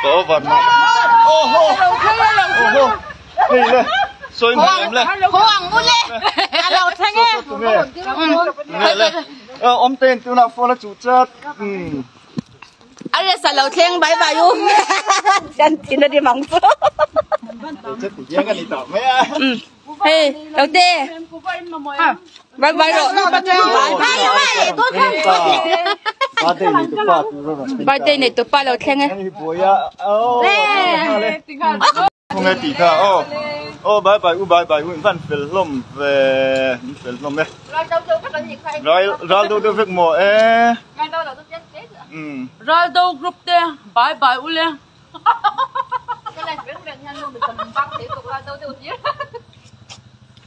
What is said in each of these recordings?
Ka over mah. Oho! Oho! Hei le, sawi hmu em le? Ho ang u le. A lo thleng e. Tunge? Tunge le? Awm tein tunah phone a chuh chat. Um. A rest a lo thleng bye bye u. Kan thin a rim ang chu. Che ti hian ka ni tawh mai a. Hei, lo te. Bye bye ro. Birthday nei tu pa lo thleng e. Khawnge tih kha aw. Aw bye bye u bye bye u in van fel hlawm ve in fel hlawm e. Ral ral do deuh vek maw e. Um. Ral do group te bye bye u le.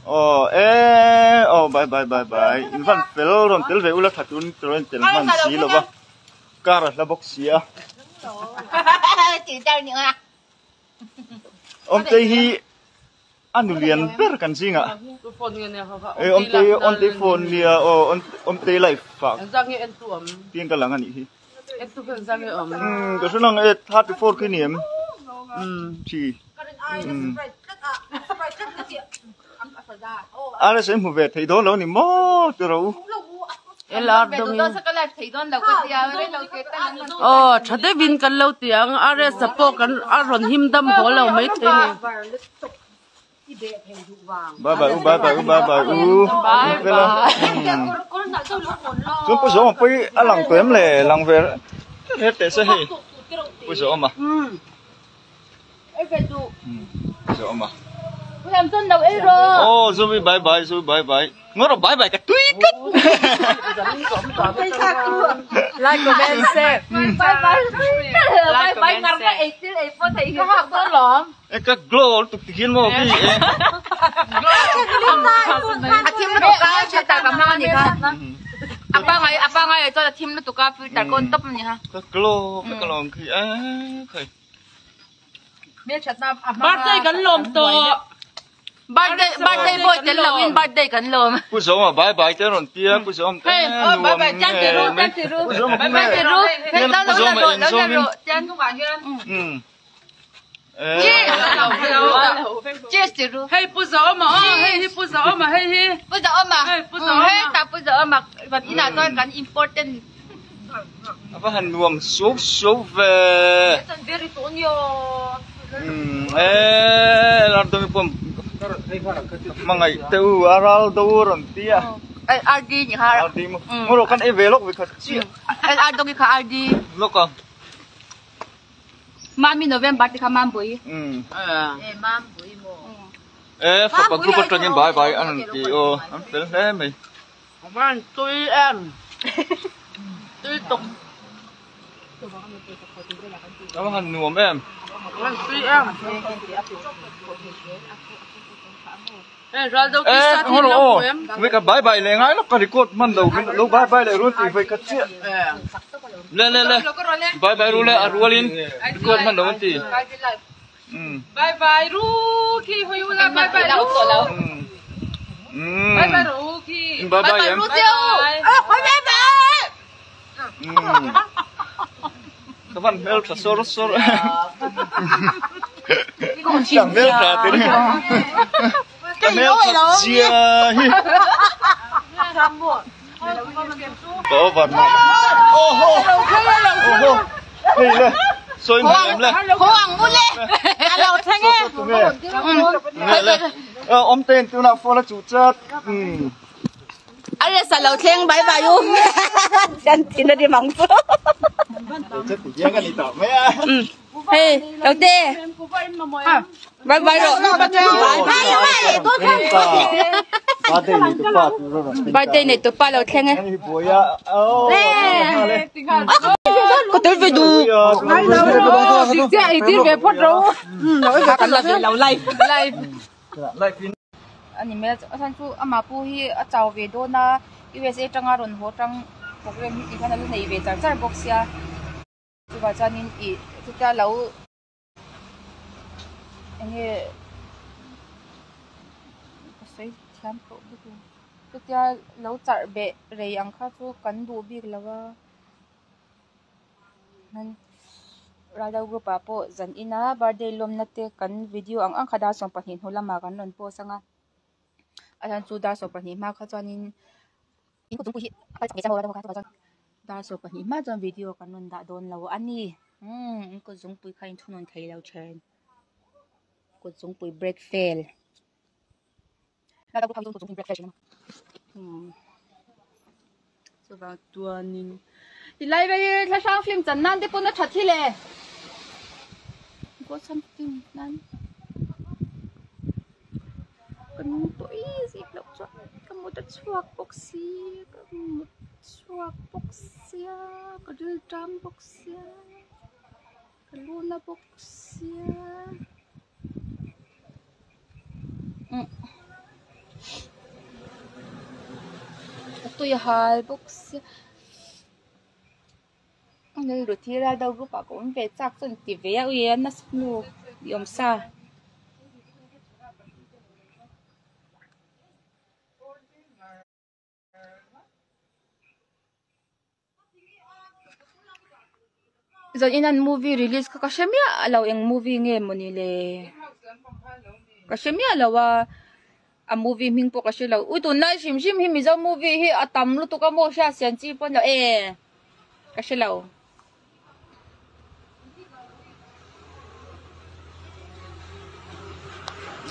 Aw e aw bye bye bye bye in van fel rawn tel ve ula tha tun rawn tel hman si lo va car a hla bawk si a. Awmtei hi a nu lian ber kan zingah e awmtei awmtei phone nia aw awmtei life ah tiin ka lang a nih hi umm ka hre lang e 34 khi ni em thi umm RSA hmu ve thei dawn lo ni maw tiraw u. LR dawngin aw tha deuhin kan lo ti ang RS a pawh kan a rawn him dam haw lo mai thei ni. Bye bye u bye bye u bye bye u Bye bye. Chuan Pu Zawma pawh hi a lang tawh em le lang ve ret teh se hei Pu Zawma. Zawma. Oh, Zoe bye bye, Zoe bye bye. Ngoro bye bye ka tui tlat. Like comment share. Bye bye. Bye bye ngar ka ei thil ei pawh thei hi hak dawn lawm. E ka glow tuk ti hian maw khi e. A thim lutuk a filter ka hmang a ni kha. A pangai a pangai ah chuan a thim lutuk a filter ka on tawp a ni kha. Ka glow ka ka lawm khi e khai. Birthday kan lawm tawh. Birthday birthday boy tel lo in birthday kan lawm. Pu Zawma bye bye te rawn tia Pu Zawma te nuam ngei mai. Pu Zawma Bye bye ti ru. Pu Zawma in zawm in. Um. Cheers ti ru. Hei Pu Zawma aw hei hi Pu Zawma hei hi. Pu Zawma. Hei Pu Zawma. Hei ta Pu Zawma. Van inah chuan kan important. A va han nuam suau suau ve. Umm eee Lardawmi pawh hmangaih teh u a ral do a rawn ti a. RD ni kha. RD maw maw rawh kan ei ve lawk ve khat chiah. LR dawng hi kha RD. Lawk a. Mami November te kha Mambui. Umm. E Mambui maw. E fapa group atangin bye bye an rawn ti aw an fel hle mai. Van tui em. Tui tuk. A va han nuam em. Van tui em. Eh ral do ki sa thin lo em. Mấy cái bye bye leh ngai lawk ka record hman lo lo bye bye leh rual tih vawi khat chiah. Le le le bye bye ru le a rualin record hman lo an ti. Bye bye ru khi hoi ula bye bye ru. Bye bye ru khi. Bye bye ru chiu. Bye bye bye. Ka van hmel tha sawr sawr. Ka hmel tha te ni. Ka hmel tha zia hi. Ka over mah. Oho. Oho. Hei le. Sawi hmu em le. Ho ang u le. A lo thleng e. Tunge. Tunge le. Awm tein tunah phone a chuh chat. Um. A rest a lo thleng bye bye u. Kan thin a rim ang chu. Hei, lo te. Bye bye ro. Birthday nei tu pa lo thleng e. Ka tel ve du. Kan la ve lo live. Live. Ani hmel a chhan chu amah pawh hi a chau ve dawn a USA tanga rawn haw tang program hi tikhan a la nei ve char char bawk sia chuvah chuanin ih chutia lo eng nge ka sawi thiam tawh bawk lo chutia lo charh beh rei ang kha chu kan duh bik lo a. Raldo group ah pawh zan ina birthday lawmna te kan video ang ang kha dar 12 hnu lamah kan rawn post anga a chhan chu dar 12 hma kha chuanin dar 12 hma chuan video kan rawn dah dawn lo a ni umm in kut zungpui kha in thunun thei lo then kut zungpui break fail. Chuvang chuanin Tilai vel hi thla hrang film chan nan te pawn a that hi le Go something nan Ka nung tawh i zip loh chuan ka mut a chhuak bawk si ka mut chhuak bawk sia ka ril ṭam bawk sia ka lu na bawk sia. A tui a hal bawk sia rilru thil a do group ah ka awm ve chak chuan ti ve a ui a nasa hnu i awm sa. Zan in an movie release kha ka hre miah lo eng movie nge mawni le ka hre miah lo a a movie hming pawh ka hre lo ui tunlai hrim hrim hi mizo movie hi a tam lutuk a maw hriat sian chi pawn lo e ka hre lo.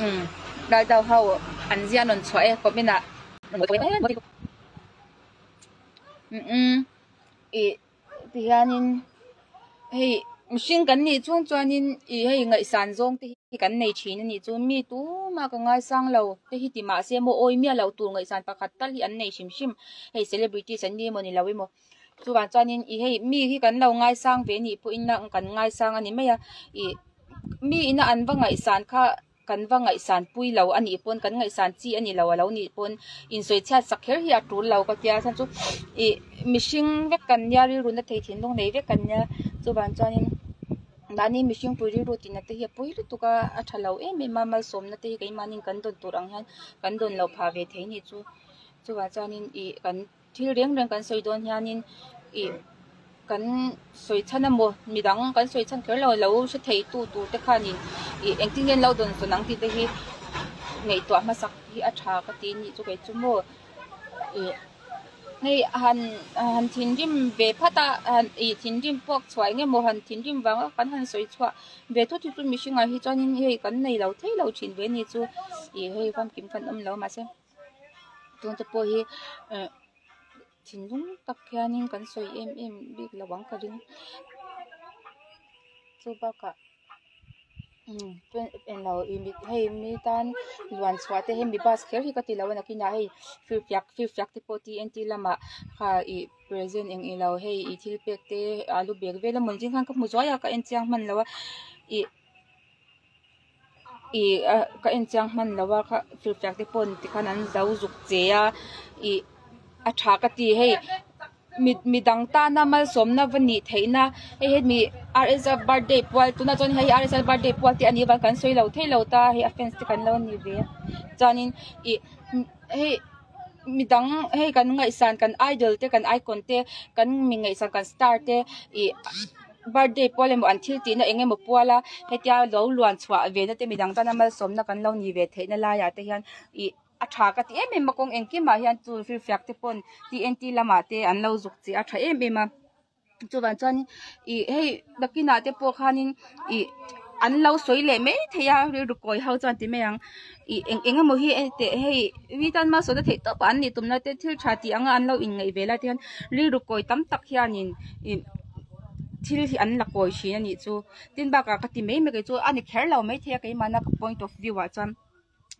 Umm Raldo ho an zia nawn chhuah e comment ah umm ih tihianin hei mihring kan nih chhung chuanin ih hei ngaihsan zawng te hi kan nei thin a nih chu mi tumah ka ngaisang lo te hi ti mahse maw awi miah loh tur ngaihsan pakhat tal hi an nei hrim hrim hei celebrities an ni emaw ni lo emaw. Chuvang chuanin ih hei mi hi kan lo ngaisang ve nih pawhin a kan ngaisang a ni mai a ih mi ina an va ngaihsan kha kan va ngaihsan pui lo a nih pawn kan ngaihsan chi a ni lo a lo nih pawn insawi chhiat sak kher hi a tul lo ka tia chhan chu ih mihring vek kan nia rilru na thei thinlung nei vek kan nia chuvang chuanin mahni mihring pui rilru tihna te hi a pui lutuk a a tha lo em em a malsawmna te hi keimahni kan dawn tur ang hian kan dawn loh phah ve thei a nih chu chuvang chuanin ih kan. Thil reng reng kan sawi dawn hianin ih kan sawi chhan emaw midang kan sawi chhan kher lo lo hre thei tu tur te khanin ih engtin nge an lo dawn sawn ang tih te hi ngaihtuah hmasak hi a tha ka ti anih chu kei chu maw ih hei han han thinrim ve phat a han ih thinrim puak chhuah eng emaw han thinrim vanga kan han sawi chhuah ve thut hi chu mihringah hi chuanin hei kan nei lo thei lo thin ve anih chu ih hei famkim kan awm lo mahse. Tun te pawh hi eh thinlung tak hianin kan sawi em em bik lo ang ka ring chu bakah umm englo ih hei mi tan luan chhuah te hemi bus kher hi ka ti lo a nakinah hei firfiak firfiak te pawh TNT lamah kha ih present eng ilo hei ih thil pek te alu bag vel a mawn zing khan ka hmu zuai a ka en chiang hman lo a ih. Ih ah ka en chiang hman lo a kha firfiak te pawn tikhan an zo zuk che a ih a tha ka ti hei mi midang tana malsawmna va nih theih na hei hemi RSA birthday pual tunah chuan hei RSA birthday pual te anih avang kan sawi lo thei lo ta hei a fans te kan lo ni ve a chuanin ih hei midang hei kan ngaihsan kan idol te kan icon te kan mi ngaihsan kan star te ih. Birthday pual emaw an thil tihna eng emaw pual a hetia lo luan chhuah ve na te midang tana malsawmna kan lo ni ve theihna laiah te hian ih a tha ka ti em em a kawng engkimah hian chu firfiak te pawn TNT lamah te an lo zuk che a tha em em a chuvang chuan ih hei nakinah te pawh khanin ih an lo sawi leh mai thei a rilru kawi ho chuan ti mai ang ih eng eng emaw hi teh hei mi tan malsawmna theih tawp ah an nih tumna te thil tha tih anga an lo inngaih ve lai te hian rilru kawi tam tak hianin ih thil hi an la kawi thin a nih chu tin bakah ka ti mai mai kei chu a ni kher lo maithei a keimahna ka point of view ah chuan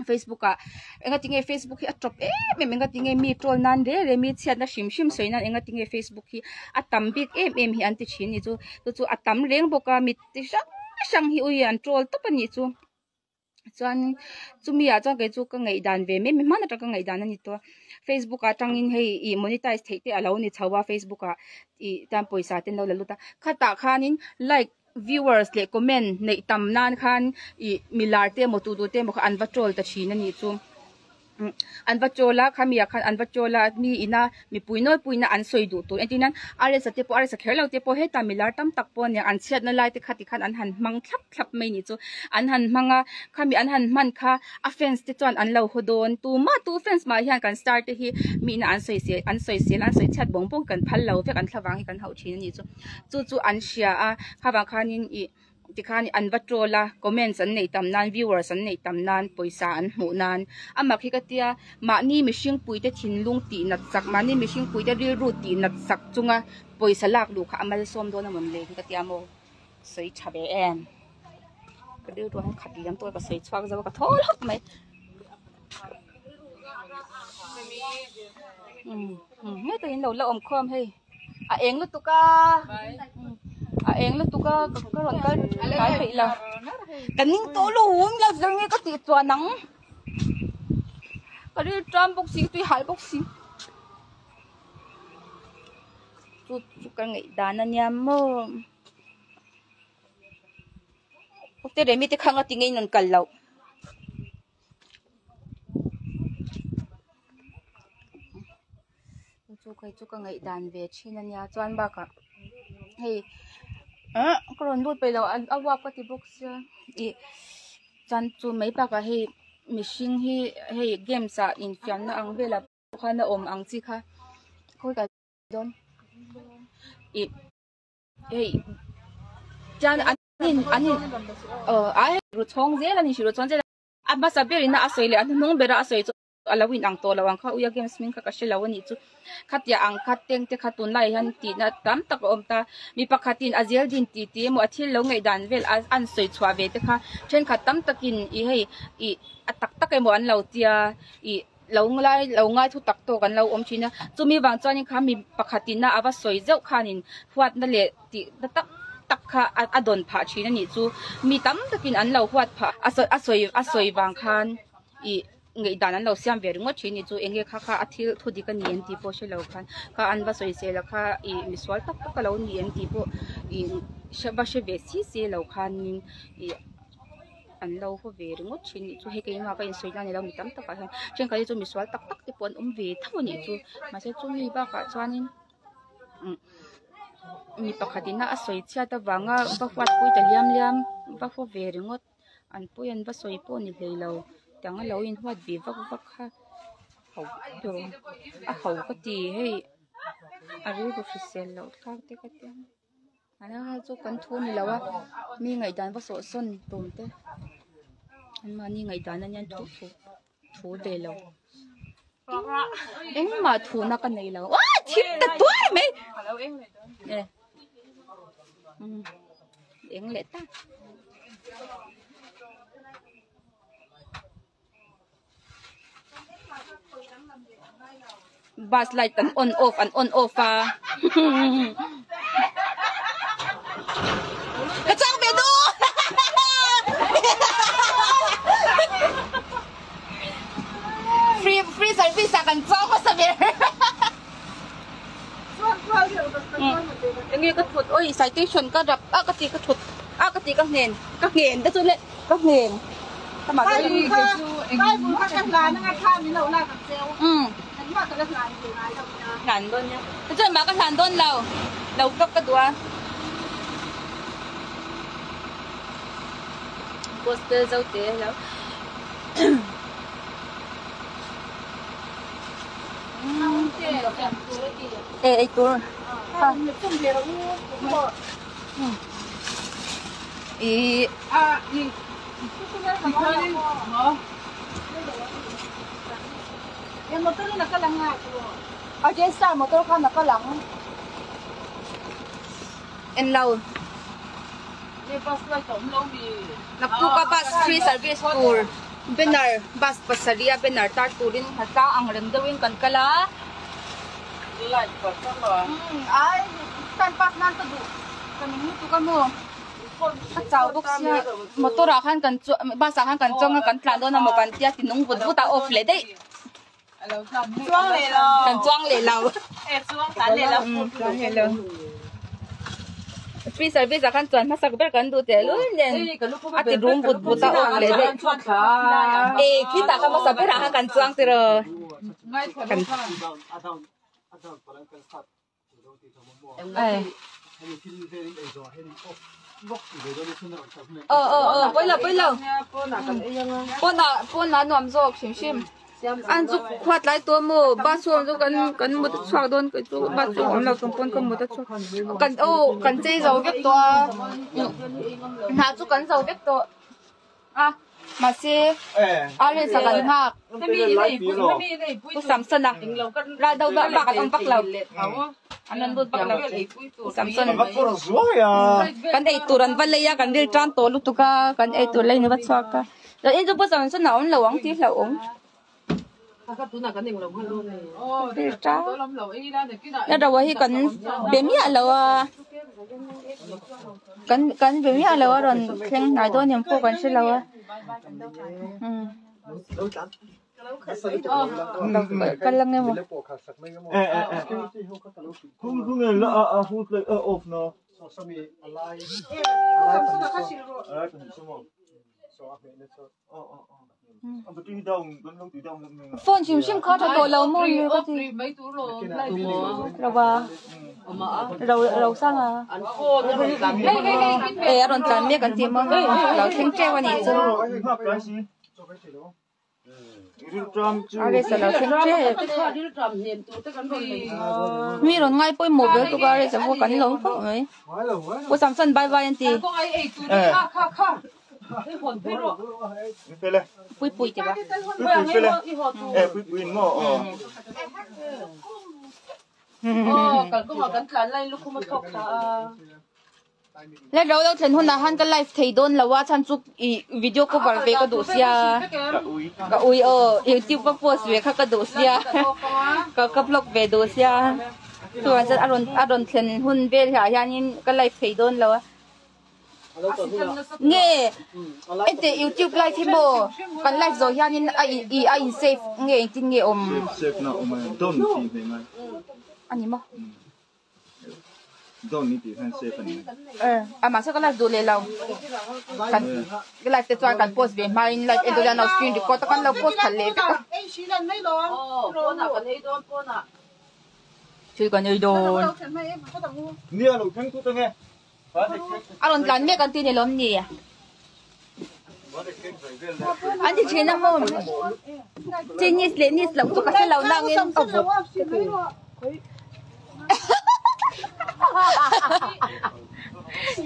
facebook ah enga tinge facebook hi a tawp em em enga tinge mi troll nan reng reng mi chhiatna hrim hrim sawi nan enga tinge facebook hi a tam bik em em hi an ti thin a nih chu chu chu a tam reng bawk a mi ti hrang hrang hi ui an troll tawp a nih chu. Chuan chumi ah chuan kei chu ka ngaihdan ve mai mai hman atang ka ngaihdan a ni tawh a facebook ah tangin hei ih monetize theih te a lo ni chho a facebook ah ih tan pawisa te an lo la lut a khatah khanin like viewers leh comment neih tam nan khan ih milar te emaw tu tu te emaw kha an va troll ta thin a nih chu. An va chawl a, khami ah khan an va chawl a, mi ina mipui nawlpuiin a an sawi duh tur entir nan RS a te pawh RS a kher lo te pawh heta milar tam tak pawh ania an chhiatna lai te kha tikhan an han hmang thlap thlap mai ni chu an han hmang a, khami an han hman kha a fans te chuan an lo haw dawn tumah tu fans mah hian kan star te hi mi ina an sawi sel an sawi sel an sawi chhiat bawng bawng kan phal lo vek an thlavang hi kan hauh thin a ni chu chu chu an hria a khavang khanin ih. Tikhan an va troll a, comments an neih tam nan, viewers an neih tam nan, pawisa an hmuh nan. A mak hi ka tia, mahni mihring puite thinlung tih nat sak, mahni mihring puite rilru tih nat sak chunga pawisa lak luh kha a malsawm dawn a mawn le hi ka tia maw? Sawi tha ve em? Ka rilru ah hian khat liam tawh a, ka sawi chhuak zo a, ka thaw lawk mai. Umm heta in lo la awm khawm hei. A eng lutuk a a eng lutuk a ka rawn kal tlai peih lo ka ning tawh lo um la zir nge ka tih chuan ang ka ril ṭam bawk si ka tui hal bawk si chu chu ka ngaih dan a nia maw te remi te kha nga ti nge in rawn kal loh. Chu kei chu ka ngaihdan ve thin a nia chuan bakah hei ah ka rawn lut peih lo a uap ka ti bawk sia ih chuan chu mai bakah hei mihring hi hei games ah infiamna ang velah pawh khan a awm ang chi kha khawi ka dawn ih hei chuan an in an in aw a hei ru chhawng zel a ni hrilh ru chhawng zel a a hmasa berin a sawi leh a hnuhnung bera a sawi chu. a lo inang tawh lo ang kha uia games hming kha ka hre lo a nih chu khatia ang kha teng te kha tunlai hian tihna tam tak a awm ta mi pakhatin a zel din tih tih emaw a thil lo ngaih dan vel a an sawi chhuah ve te kha thenkhat tam takin ih hei ih a tak tak emaw an lo tia ih lo ngai lo ngai thu tak tawk an lo awm thin a chumi vang chuanin kha mi pakhatin a va sawi zeuh khanin huatna leh tih na tak tak kha a dawn phah thin a nih chu mi tam takin an lo huat phah a sawi a sawi a sawi vang khan ih. Ngaihdan an lo siam ve ringawt thin ni chu enge kha kha a thil thu dik a ni em tih pawh hre lo khan kha an va sawi sel a kha ih misual tak tak a lo ni em tih pawh ih hre va hre ve si si lo khanin ih an lo haw ve ringawt thin ni chu hei keimah ka insawi na a ni lo mi tam takah hian thenkhat hi chu misual tak tak te pawh an awm ve tho a nih chu mahse chumi bakah chuanin umm mi pakhat ina a sawi chhiat avanga va huatpui ta liam liam va haw ve ringawt. An pawi an va sawi pawh ni hlei lo tiang a lo inhuat ve vak vak kha ho tur a ho ka ti hei a rilru hrisel loh thlak te ka tia a chu kan thu ni lo a mi ngaihdan va sawh sawn tum te an mahni ngaihdan ania thu thu thu ve lo engmah thu na ka nei lo ah thim ta tuar mai e eng leh ta bus light an on off an on off a ka chang ve dawn free free service ah kan chuang hmasa ber enge ka thut oi citation ka rap a ka ti ka thut a ka ti ka hnen ka hnen te chu le ka hnen ka mah hlan dawn nia chuan mah ka hlan dawn lo lo vlog ka duh a gospel zo te lo e ei tur i Arjun star motor khan a kal ang en lo naktuk a bus free service tur banner bus pasarih a banner tar turin ha tlang ang reng deuhin kan kal a ai time pass nan ka duh ka ning lutuk a maw. A chau bawk sia motor ah khan kan chuang bus ah khan kan chuang a kan tlan dawn a maw kan tia ti nung vut vut a off leh daih kan chuang leh lo chuang leh lo Free service ah khan chuan hmasak ber kan duh teh lul nen a ti rum but but a awk leh daih e khitah kha hmasa berah khan kan chuang tiraw kan Aw aw aw pawilo pawilo pawnah pawnah nuam zawk hrim hrim an chu khuat lai tawh maw bus ho chu kan kan mut a chhuak dawn kei chu bus chu awm lo chung pawn ka mut a chhuak kan aw kan chei zo vek tawh a hna chu kan zo vek tawh. A mahse Aries a kan nghak Pu Samson-a ral do bak bak an awm vak lo an rawn lut vak lo Pu Samson kan ei tur an va lei a kan ril tan tawh lutuk a kan ei tur lei ni va chhuak a in chu Pu Samson a awm lo ang tih hlauhawm. Na ro hi kan be miah lo a kan kan be miah lo a rawn thleng hnai dawn em pawh kan hre lo a umm kal ang emaw. Phone hrim hrim kha tha tawh lo maw ni ka ti rova ro ro sang a e a rawn tlan mek an ti maw lo thleng teuh a nih chu a rest a lo thleng teuh mi rawn ngai pawimawh ber tuk a rest a pawh kan lawm khawp mai Pu Samson bye bye an ti. Pui pui ti ba. Pui pui in maw. Le ro lo thlen hunah han ka live thei dawn lo a chhan chu i video cover ve ka duh sia. Ka ui aw youtube a post ve kha ka duh sia. Ka ka vlog ve duh sia. Chuan chuan a rawn a rawn thlen hun vel ah hianin ka live thei dawn lo a. Nge ente youtube live hi maw kan live zawh hianin a i a in save nge engtin nge awm. Save na awm a don tih ve ngai. A ni maw. Don ni tih hian save a ni mai. A mahse ka live duh leh lo. Kan ka live te chuan kan post ve hmain live en tur hian lo screen record a kan lo post khalh leh vek a. Thil kan ei dawn. Nia lo thleng tut ange. A rawn tlan mek an ti ni lawm ni. An ti thin a maw. Chinese leh nis loh chu ka hre lo nangin a vawt ka ti.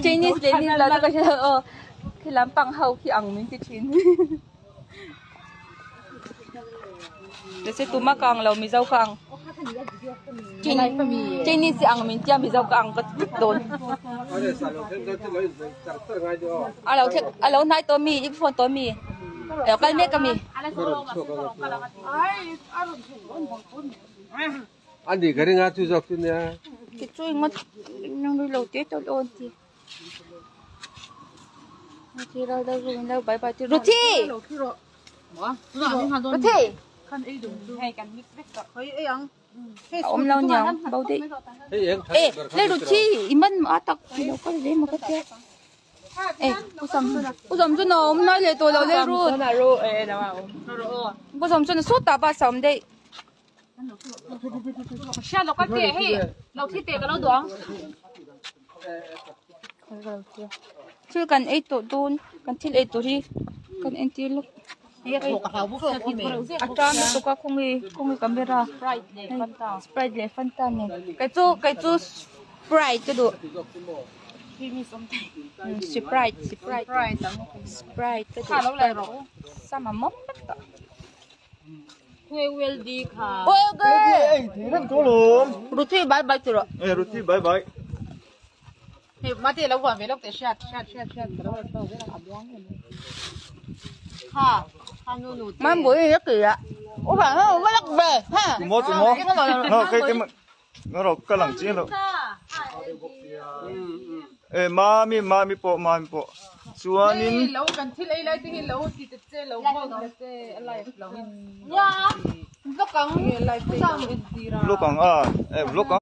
Chinese leh nis loh chu ka hre lo aw. Khi lampang ho khi ang min ti thin. Mahse tuma ka ang lo Mizo ka ang Chinese hi ang min tia Mizo ka ang ka ti dawn a lo thlek a lo hnai tawh mi i phone tawh mi a lo kal mek a mi. Tichuan engmaw nang lo te tawlh aw an ti. Ruthi! Ruthi! A awm lo niang bo daih. E le Ruthi i man a tak i lo kal ve maw ka tia. E u Samson u Samson a awm nai leh tawh lo le Ruth. U Samson a sawtah bus a awm daih. Thil kan ei tawh dawn kan thil ei tur hi kan entir lawk a tan lutuk a khawnge khawnge camera sprite leh fanta nen kei chu kei chu sprite ka duh sprite sprite sprite ka duh sam a mawm vek tawh. Ruthi bye bye tih rawh. E Ruthi bye bye. Hei mate lo huan ve lawk teh hriat hriat hriat hriat ka lo hriat ve a buang em. Ha ha nu nu. Man bui hi ki a. U ba ha va lak ve ha. Tumo tumo. No ke ke no ro ka lang chiang lo. E mami mami pawh mami pawh chuanin Hei lo kan thil ei lai te hi lo ti ta che lo vlog ta che a live lo in. Nia vlog ang. Vlog ang a e vlog ang.